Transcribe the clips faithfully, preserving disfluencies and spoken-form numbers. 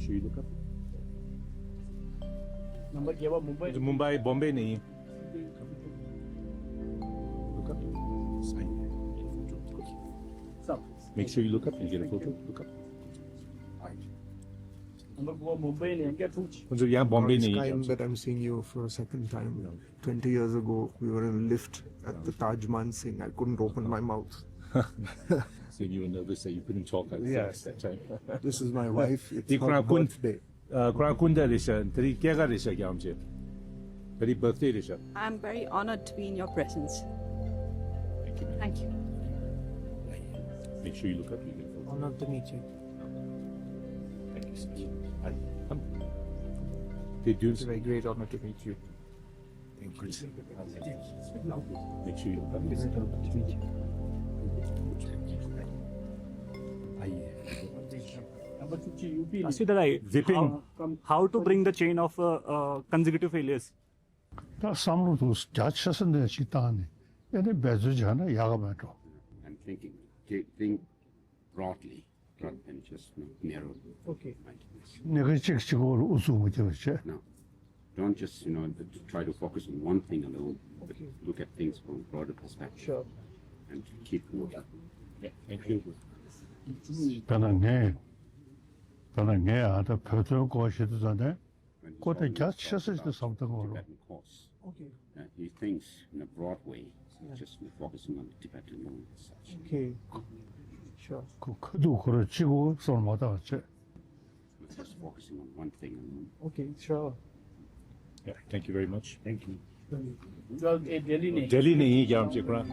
Do you look up? Number eight, Mumbai. Mumbai, Bombay ནས་ཡིན། Look up. Make sure you look up and get a photo. Look up. Number four, Mumbai ནས་ཡང་བསྐྱར་ཐུག་ཅིག་ཁོང་ཚོ་ཡང་བོམ་བེ་ནས་ཡིན། It's kind that I'm seeing you for a second time. Twenty years ago, we were in a lift at the Taj Mansingh. I couldn't open my mouth. So you were nervous that you couldn't talk at the same time. This is my wife. It's her birthday. ཁོ་རང་སྐུ་ཟླ་རེད་ཤག་དེ་རིང་སྐྱེས་སྐར་རེད་ཤག་རྒྱལ་བ་རིན་པོ་ཆེ། དེ་རིང་birthday རེད་ཤག I'm very honored to be in your presence. Thank you. Thank you. Make sure you look up. Honored to meet you. Thank you so much. Hi. Come. They do. It's a very great honor to meet you. Thank you. Make sure you look up. Vipin, how, how to bring the chain of uh, uh, consecutive failures? ད་བསམ་བློ་དུ་རྒྱ་ཆེ་ས་ནས་ཅིག་བཏང་ནས་ཨེ་ནི་འབད་རྩོལ་བྱས་ན་ཡག་ག་མེད་འགྲོ། And thinking, thi- think broadly rather than just, you know, narrow Okay. mindedness. གནད་འགག་གཅིག་གཅིག་པོ་ལ་ཨུ་ཚུགས་མ་བརྒྱབ་པ་བྱས། No. Don't just, you know, try to focus on one thing alone, but Okay. look at things from a broader perspective Sure. and keep moving. Thank you. དཔེར་ན་ངས་དཔེར་ན་ངས་ཨ་ད་བོད་དོན་སྐོར་ཞིག་ཏུ་ད་ནས། When he's ཀོ་ཏེ་རྒྱ་ཆེ་ས་ཞིག་བསམ་བཏང་གོ་རོ། Tibetan cause, Okay. uh, he thinks in a broad way, Yeah. just focusing on the Tibetan law and such. Okay. Sure. ཁོ་ཁ་ཐུག་ཁོ་རང་གཅིག་པོ་བསམ་མ་བཏང་བྱས། Just focusing on one thing alone. Okay, sure. Yeah, thank you very much. Thank you. ལྡི་ལི་ནས་ཡིན་རྒྱལ་བ་རིན་པོ་ཆེ་ཁོ་རང་།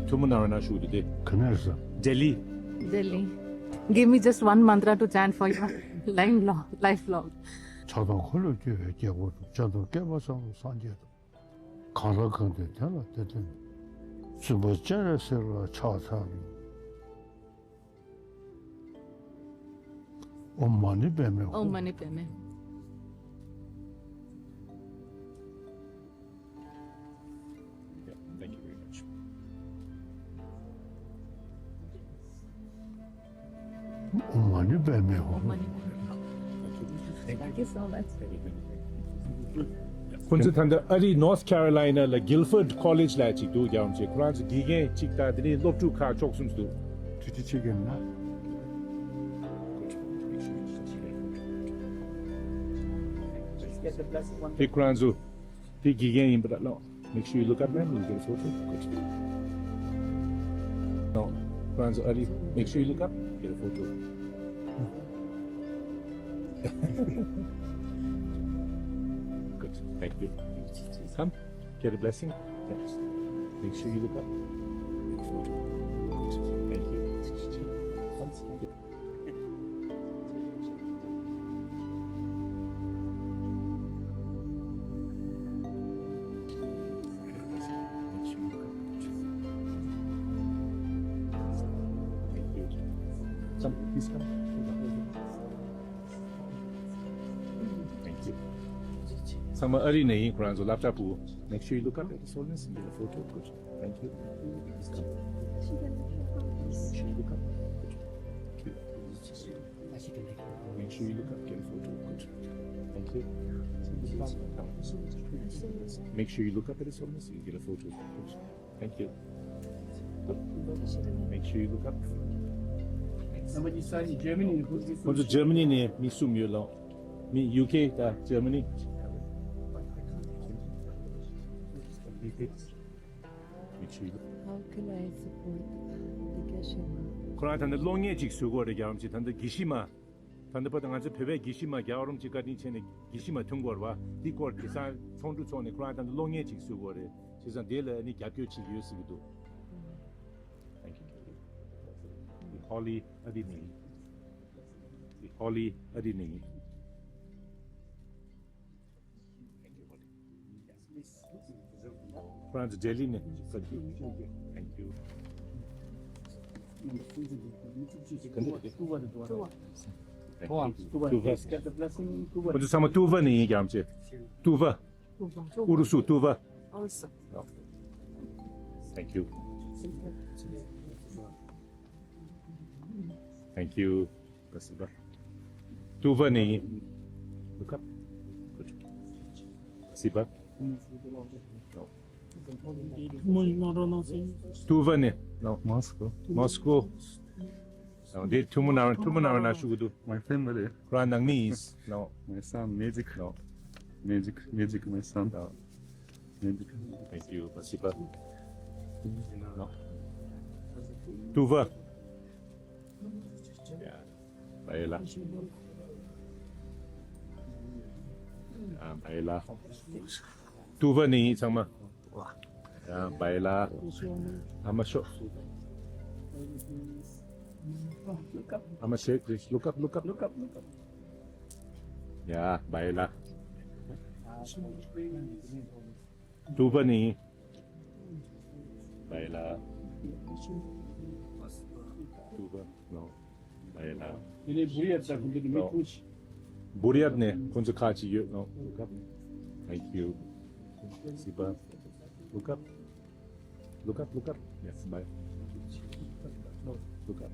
ཐུགས་སྨོན་གནང་རོགས་གནང་ཞུ་གི་འདུག་སྟེ། ག་ནས་རེད། ལྡི་ལི། Delhi. Give me just one mantra to chant for your life vlog. Life vlog. ཕྱག་དང་འཁོར་ལོས་སྒྱུར་བའི་རྒྱལ་པོ་དང་། སྤྱན་དང་སྐེད་པ་ཚང་བའི་སངས་རྒྱས་དང་། གང་ལ་གང་འདུལ་དེ་ལ་དེ་སྟོན། བཙུན་པ་སྤྱན་རས་གཟིགས་ལ་ཕྱག་འཚལ་ལོ། ཨོཾ་མ་ཎི་པདྨེ་ཧཱུྃ། ཨོཾ་མ་ཎི་པདྨེ། Yeah, thank you very much. ཨོཾ་མ་ཎི་པདྨེ་ཧཱུྃ། Thank you so much. ཁོང་ཚོ་ད་ལྟ་ཨ་རིའི་North Carolina ལ་Guilford College ལ་ཅིག་འདུག་རྒྱལ་བ་རིན་པོ་ཆེ། ཁོ་རང་ཚོ་དགེ་རྒན་གཅིག་དང་དེ་ནས་སློབ་ཕྲུག་ཁག་ཕྱོགས་གསུམ་འདུག་དུས་ཚོད་ཕྱེད་ཀ་ཡིན་ན། དེ་ཁོ་རང་ཚོ་དེ་དགེ་རྒན་ཡིན་པ་ལ། Make sure you look up, man. You get a photo. Good. No, friends, early. Make sure you look up. Get a photo. Good. Thank you. Come. Get a blessing. Thanks. Make sure you look up. Get a photo. Good. Thank you. ཚང་མ་ཨ་རི་ནས་ཡིན། ཁོ་རང་ཚོ་སློབ་གྲྭ་ཕྲུ་གུ། Make sure you look up at the solemnist and get a photo. Good. Thank you. Make sure you look up. Make sure you look up, get a photo. Good. Thank you. Make sure you look up at the solemnist and get a photo. Good. Thank you. Make sure you look up. ཁོང་ཚོ་ཇར་མ་ནི་ནས་མི་གསུམ་ཡོད་ལགས། མི་ཡུ་ཀེ་དང་ཇར་མ་ནི། How can I support the education? ཁོ་རང་ད་ནི་གློག་བརྙན་ཅིག་བཟོ་དགོས་རེད། རྒྱལ་བ་རིན་པོ་ཆེ། ད་ནི་གི་ཤི་མ། ད་ནི་པ་ད་ང་ཚོ་བོད་པའི་གི་ཤི་མ། རྒྱལ་བ་རིན་པོ་ཆེ་བཀའ་དྲིན་ཆེ་ནས་གི་ཤི་མ་ཐོན་དགོས་རེད་པ། འདི་སྐོར་དེང་སང་ཚོགས་འདུ་ཚོགས་ནས་ཁོ་རང་ད་ནི་གློག་བརྙན་ཅིག་བཟོ་དགོས་རེད། བྱས་ཙང་དེ་ལ་ནི་རྒྱབ་སྐྱོར་བྱེད་ཀྱི་ཡོད་ཟེར་གྱི་འདུག Thank you. ཧོ་ལི་ཨ་དི་ནི། ཧོ་ལི་ཨ་དི་ནི། ཁོ་རང་ཚོ་ལྡི་ལི་ནས། Thank you. ཁོང་ཚོ་ཚང་མ་ཏུ་ཝ་ནས་ཡིན། རྒྱལ་བ་རིན་པོ་ཆེ། ཏུ་ཝ། ཨུ་རུ་སུ་ཏུ་ཝ། Thank you. Thank you. Спасибо. Tuva ni. Sipa. Tuva ni. No. Moscow. Moscow. No, de tumu na, tumu na na shugudu. My family. Kura nang ni is. No. My son, music. No. Music, music, my son. No. Thank you. Спасибо. Tuva. Yeah. Baila. Ah, baila. Tuva ni sama. Yeah, baila. Amasho. Amashe, please. Look up, look up. Look up, look up. Yeah, baila. Tuva ni. Baila. Tuva. No. Baila. Buriyat ne kunzu kachi yo. No. Thank you. Sipa. Look up. Look up, look up. Yes, bye. Look up.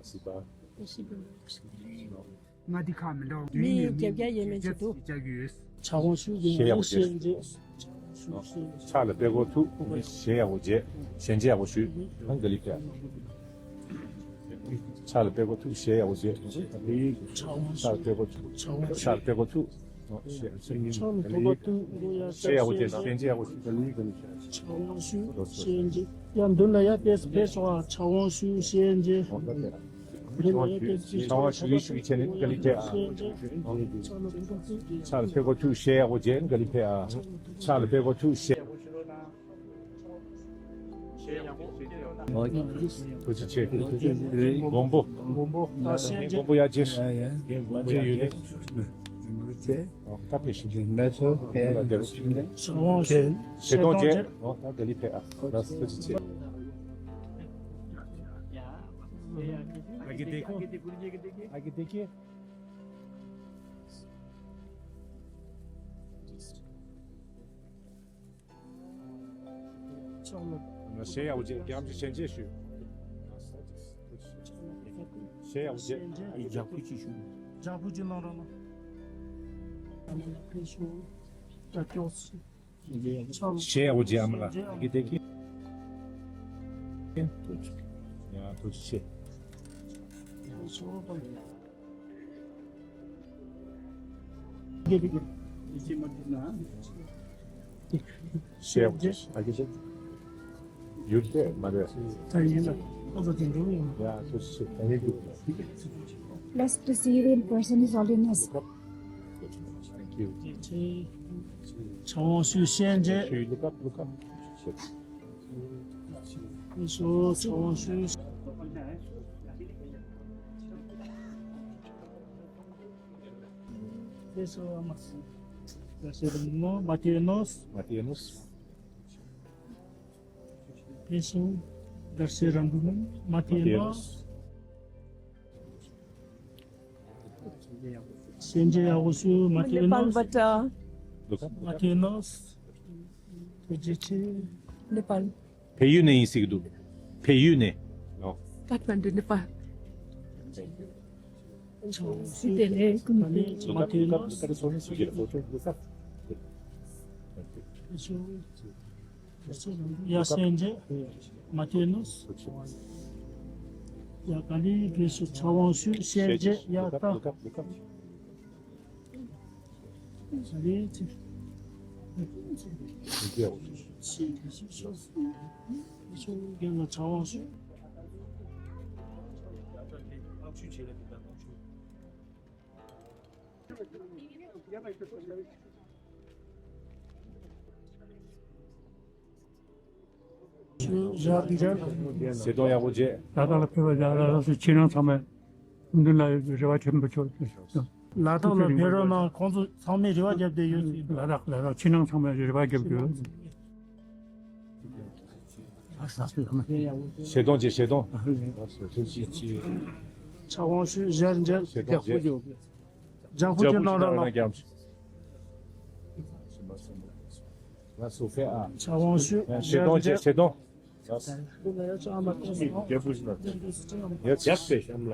Sipa. ང་འདི་ཁ་མི་འདྲ་བ་མི་བརྒྱད་བརྒྱ་ཡས་མས་ཅིག་འདུག་བྱ་བོང་ཞུ་གི་ཤེས་ཡག་པོ་བྱེད། ཕྱག་ལ་པད་ཀོ་ཐུག་ཞེས་ཡག་པོ་བྱེད། ཞལ་མཇལ་ཡག་པོ་ཞུ། ཨང་ག་ལི་ཕེ། ཕྱག་ལ་པད་ཀོ་ཐུག་ཞེས་ཡག་པོ་བྱེད། ཕྱག་ལ་པད་ཀོ་ཐུག་ཕྱག་ལ་པད་ཀོ་ཐུག་ཕྱག་ལ་པད་ཀོ་ཐུག་ཞེས་ཡག་པོ་བྱེད། ཞལ་མཇལ་ཡག་པོ་ཞུ། ཕྱག་བོང་ཞུ་ཞལ་མཇལ། ཡང་མདུན་ལ་ཡར་ཏོག་ཙམ་ཕེབས་ཤོག་ཨ། ཕྱག་བོང་ཞུ་ཞལ་མཇལ། ཕྱག་བོང་ཞུ་ཞུ་བྱས་ནས་ག་ལེར་ཕེབས་ཨ། ཕྱག་ལ་པད་ཀོ་ཐུག་ཞེས་ཡག་པོ་བྱས་ག་ལེར་ཕེབས་ཨ། ཕྱག་ལ་པད་ཀོ་ཐུག་ཞེས། ཐུགས་རྗེ་ཆེ། མགོན་པོ། མགོན་པོ་ཡར་རྗེས། ཡར་རྗེས་ཡོད་ནི། ད་ཕེབས་ཤིག་ཕྱག་བོང་ཞུ། ཞལ་གདོང་བཅས། འོ་ད་ག་ལེར་ཕེབས་ཨ། ལགས་སོ། ཐུགས་རྗེ་ཆེ། ཨ་ཀེ་དེ་ཀོ། ཨ་ཀེ་དེ་ཀེ། ཞལ་ཡག་པོ་བྱེད། རྒྱ་མཚོ་ཞལ་མཇལ་ཞུ། ཞལ་ཡག་པོ་བྱེད། ཡག་པོ་ཅིག་ཞུ། ཡག་པོ་ཅིག་གནང་རོགས་གནང་། ཞལ་ཡག་པོ་བྱེད་ཨ་མ་ལགས། ཨ་ཀེ་དེ་ཀེ། ཡ་ཐུགས་རྗེ་ཆེ། ཞལ་ཡག་པོ་བྱེད། ཨ་ཀེ་ཞེ། ཡུལ་དེ་མ་རེད། ད་ཡིན་ན་ཁོ་ཚོ་དེ་འགྲོ་ཡིན། ཡ་ཐུགས་རྗེ་ཆེ། ད་ཡིན་འདུག Let's receive in person is all in us. Thank you. ཕྱག་བོང་ཞུ་ཞལ་མཇལ། ཞུ། Look up, look up. ཕྱག་བོང་ཞུ། Gracias, hermano. Matinos. Matinos. Eso. Gracias, hermano. Matinos. ཞལ་མཇལ་ཡག་པོ་ཞུ། མ་ཐེ་ནོ། ནེ་པཱལ་བ་ཏྲ། མ་ཐེ་ནོ། ཐུགས་རྗེ་ཆེ། ནེ་པཱལ། བལ་ཡུལ་ནས་ཡིན་ཟེར་གྱི་འདུག་བལ་ཡུལ་ནས། ཀ་ཐ་མན་ཌུ། ནེ་པཱལ། སི་ཏེ་ལེ་ཀུན་ཏེ། མ་ཐེ་ནོ། ཡ་ཞལ་མཇལ། མ་ཐེ་ནོ། ཡ་ག་ལེར་ཕེབས་ཤོག་ཕྱག་བོང་ཞུ། ཞལ་མཇལ། ཡ་ད། ག་ལེར་ཕེབས་ཤོག་རྒན་ལགས་ཕྱག་བོང་ཞུ། ཞལ་མཇལ། གཟིགས་མོ་ཡག་པོ་བྱས། ལ་དྭགས་ལ་ཕེབས་པ་ལ་དྭགས་སུ་ཁྱེད་རང་ཚང་མས་མདུན་ལ་རེ་བ་ཆེན་པོ་ཆོག་ལ་དྭགས་ལ་ཕེབས་རོགས་གནང་། ཁོང་ཚོ་ཚང་མས་རེ་བ་བརྒྱབ་བསྡད་ཡོད། ལ་དྭགས་ལ་དྭགས་ཁྱེད་རང་ཚང་མས་རེ་བ་བརྒྱབ་ཡོད། ཞལ་གདོང་བྱས། ཞལ་གདོང་། ཕྱག་བོང་ཞུ། ཞལ་མཇལ། ཞལ་གདོང་བྱས། ཡག་པོ་ཡོད། ལྗགས་ཕུ་ཅིག་གནང་རོགས་གནང་། ལགས་སོ། ཕེབས་ཨ། ཕྱག་བོང་ཞུ། ཞལ་གདོང་བྱས། ཞལ་གདོང་། ཡག་པོ་ཞུ་ན། ཡག་པོ་ཞུ་ན།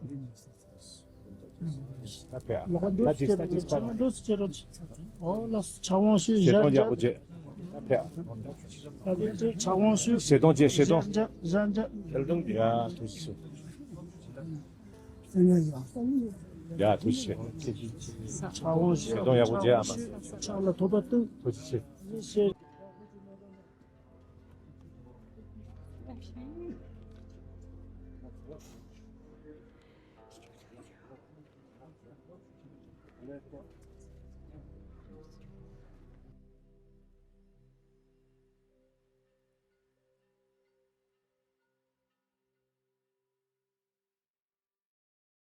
ད་ཕེབས་ཨ། ད་ཅིག་ད་ཅིག་ད་ཅིག་ཨོ་ལ་ཕྱག་དབང་ཞུ། ཞལ་གདོང་ཡག་པོ་བྱས། ད་ཕེབས་ཨ། ད་ཅིག་ཕྱག་དབང་ཞུ། ཞལ་གདོང་བྱས། ཞལ་གདོང་། ཞལ་གདོང་བྱས། ཡ་ཐུགས་རྗེ་ཆེ། ཡ་ཐུགས་རྗེ་ཆེ། ཕྱག་དབང་ཞུ། ཞལ་གདོང་ཡག་པོ་བྱས་ཨ་མ། ཕྱག་ལ་ཐོབ་པ་བསྟན། ཐུགས་རྗེ་ཆེ།